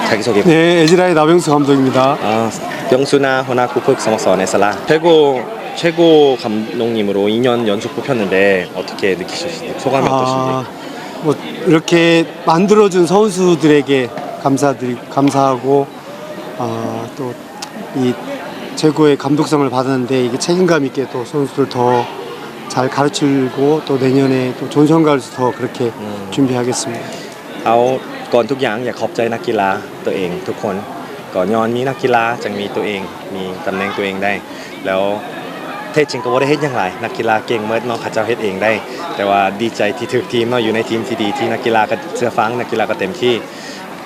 자기소개. 네, 에지라의 나병수 감독입니다. 아, 병수나 호나 구ฝึ 사모서 네살라. 최고, 최고 감독님으로 이 년 연속 뽑혔는데 어떻게 느끼셨는지, 소감이 어떠신지? 아, 뭐 이렇게 만들어준 선수들에게 감사드리, 감사하고, 어, 또 이 최고의 감독상을 받았는데 이게 책임감 있게 또 선수들 더 잘 가르치고 또 내년에 또 좋은 성과를 더 그렇게 음. 준비하겠습니다. ເອົາ ກ່ອນທຸກຢ່າງ ຢາກຂອບໃຈນັກກິລາຕົວເອງທຸກຄົນ. ກໍຍ້ອນມີນັກກິລາ ຈຶ່ງມີຕົວເອງ ມີຕຳແໜ່ງຕົວເອງໄດ້. ແລ້ວແທ້ຈິງກໍບໍ່ໄດ້ເຮັດຫຍັງຫຼາຍ, ນັກກິລາເກັ່ງໝົດເນາະ, ເຂົາເຈົ້າເຮັດເອງໄດ້. ແຕ່ວ່າດີໃຈທີ່ຖືກທີມເນາະ, ຢູ່ໃນທີມທີ່ດີ, ທີ່ນັກກິລາກໍເຊື່ອຟັງ, ນັກກິລາກໍເຕັມທີ່.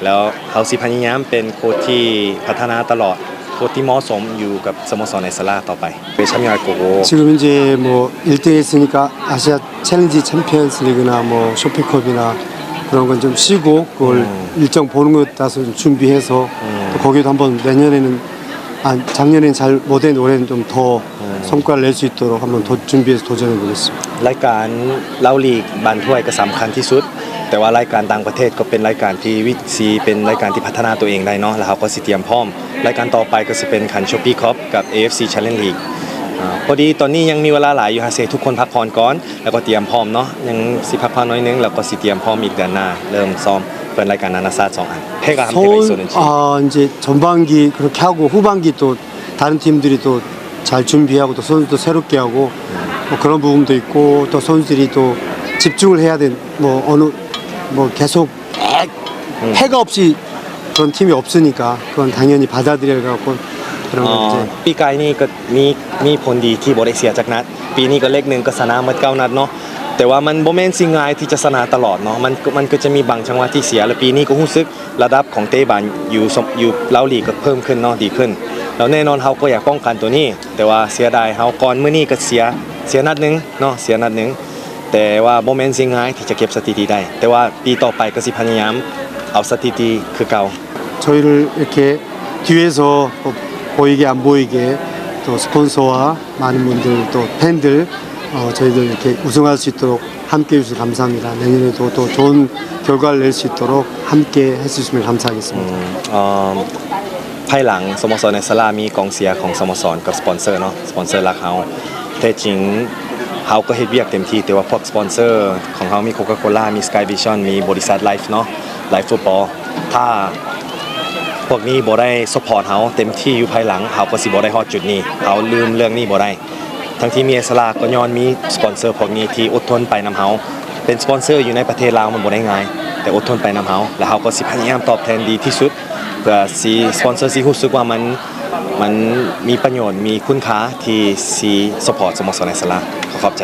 ແລ້ວເຮົາຊິພະຍາຍາມເປັນໂຄ້ດທີ່ພັດທະນາຕະຫຼອດ, ໂຄ້ດທີ່ເໝາະສົມຢູ່ກັບສະໂມສອນເອສລາຕໍ່ໄປ. 네, 참여할 거고. 지금 이제 뭐 일 등 했으니까 아시아 챌린지 챔피언스 리그나 뭐 쇼피컵이나 그런 건 좀 쉬고 그걸 음. 일정 보는 것 따라서 좀 준비해서 음. 또 거기도 한번 내년에는 아, 작년에는 잘 못했는데 올해는 좀 더 음. 성과를 낼 수 있도록 한번 더 준비해서 도전해 보겠습니다. ລາຍການເຫຼົ່າລີກບ້ານຖ້ວຍກໍສຳຄັນທີ່ສຸດ, ແຕ່ວ່າລາຍການຕ່າງປະເທດກໍເປັນລາຍການທີ່ວິ ຊິເປັນລາຍການທີ່ພັດທະນາຕົວເອງໄດ້ເນາະ, ແລ້ວເຮົາກໍຊິຕຽມພ້ອມ. ລາຍການຕໍ່ໄປກໍຊິເປັນຂັນໂຊປີຄອບກັບເອເອັຟຊີແຊນເລັນລີກ. ອາ ພໍດີຕອນນີ້ຍັງມີເວລາຫຼາຍຢູ່, ໃຫ້ທຸກຄົນພັກຜ່ອນກ່ອນ ແລ້ວກໍຕຽມພ້ອມເນາະ, ຍັງຊິພັກຜ່ອນໜ້ອຍໜຶ່ງ ແລ້ວກໍຊິຕຽມພ້ອມອີກເດືອນໜ້າ ເລີ່ມຊ້ອມເປີດລາຍການນານາຊາດສອງອັນ. 폐가 한패가 서울- 있었는지. 아, 이제 전반기 그렇게 하고 후반기 또 다른 팀들이 또 잘 준비하고 또 선수도 새롭게 하고 뭐 그런 부분도 있고 또 선수들이 또 집중을 해야 된 뭐 어느 뭐 계속 백 음. 패가 없이 그런 팀이 없으니까 그건 당연히 받아들여야 갖고 그런 건 어, 이제 ປີກາຍນີ້ກໍມີ ມີຜົນດີທີ່ບໍ່ໄດ້ເສຍຈັກນັດ. ປີນີ້ກໍເລກໜຶ່ງກໍຊະນະໝົດເກົ້ານັດເນາະ, ແຕ່ວ່າມັນບໍ່ແມ່ນສິ່ງງ່າຍທີ່ຈະຊະນະຕະຫຼອດເນາະ, ມັນ ມັນກໍຈະມີບາງຈັງຫວະທີ່ເສຍ. ແລະ ປີນີ້ກໍຮູ້ສຶກ ລະດັບຂອງເຕະບານຢູ່ ຢູ່ເຫຼົ່າລີກກໍເພີ່ມຂຶ້ນເນາະ, ດີຂຶ້ນ. ແລ້ວແນ່ນອນເຮົາກໍຢາກປ້ອງກັນໂຕນີ້, ແຕ່ວ່າເສຍດາຍເຮົາກ່ອນມື້ນີ້ກໍເສຍ ເສຍນັດໜຶ່ງເນາະ, ເສຍນັດໜຶ່ງ. ແຕ່ວ່າບໍ່ແມ່ນສິ່ງງ່າຍທີ່ຈະເກັບສະຖິຕິໄດ້, ແຕ່ວ່າປີຕໍ່ໄປກໍຊິພະຍາຍາມເອົາສະຖິຕິຄືເກົ່າ. 저희를 이렇게 뒤에서 뭐 보이게 안 보이게 또 스폰서와 많은 분들 또 팬들 어, 저희들 이렇게 우승할 수 있도록 함께 해주셔서 감사합니다. 내년에도 또 좋은 결과를 낼 수 있도록 함께 해주시면 감사하겠습니다. ອືມ ເອີ ພາຍຫຼັງສະໂມສອນແອັດສະລາມີກອງເຊຍຂອງສະໂມສອນກັບສະປອນເຊີເນາະ, ສະປອນເຊີຫຼັກເຮົາ. ແທ້ຈິງເຮົາກໍເຮັດວຽກເຕັມທີ່, ແຕ່ວ່າພວກສະປອນເຊີຂອງເຮົາມີໂຄຄາໂຄລາ, ມີສະກາຍວິຊັນ, ມີບໍລິສັດໄລຟ໌ເນາະ, ໄລຟ໌ຟຸດບອລ. ຖ້າພວກນີ້ບໍ່ໄດ້ຊັບພອດເຮົາເຕັມທີ່ຢູ່ພາຍຫຼັງ, ເຮົາກໍຊິບໍ່ໄດ້ຮອດຈຸດນີ້. ເຮົາລືມເລື່ອງນີ້ບໍ່ໄດ້. ທັງທີ່ມີເອສລາກໍຍ້ອນມີສະປອນເຊີພວກນີ້ທີ່ອົດທົນໄປນຳເຮົາ. ເປັນສະປອນເຊີຢູ່ໃນປະເທດລາວມັນບໍ່ໄດ້ງ່າຍ, ແຕ່ອົດທົນໄປນຳເຮົາ ແລະ ເຮົາກໍຊິພະຍາຍາມຕອບແທນດີທີ່ສຸດ ເພື່ອຊິ ສະປອນເຊີຊິຮູ້ສຶກວ່າມັນ ມັນມີປະໂຫຍດ ມີຄຸນຄ່າທີ່ຊິຊັບພອດສະໂມສອນເອສລາ. ຂໍຂອບໃຈ.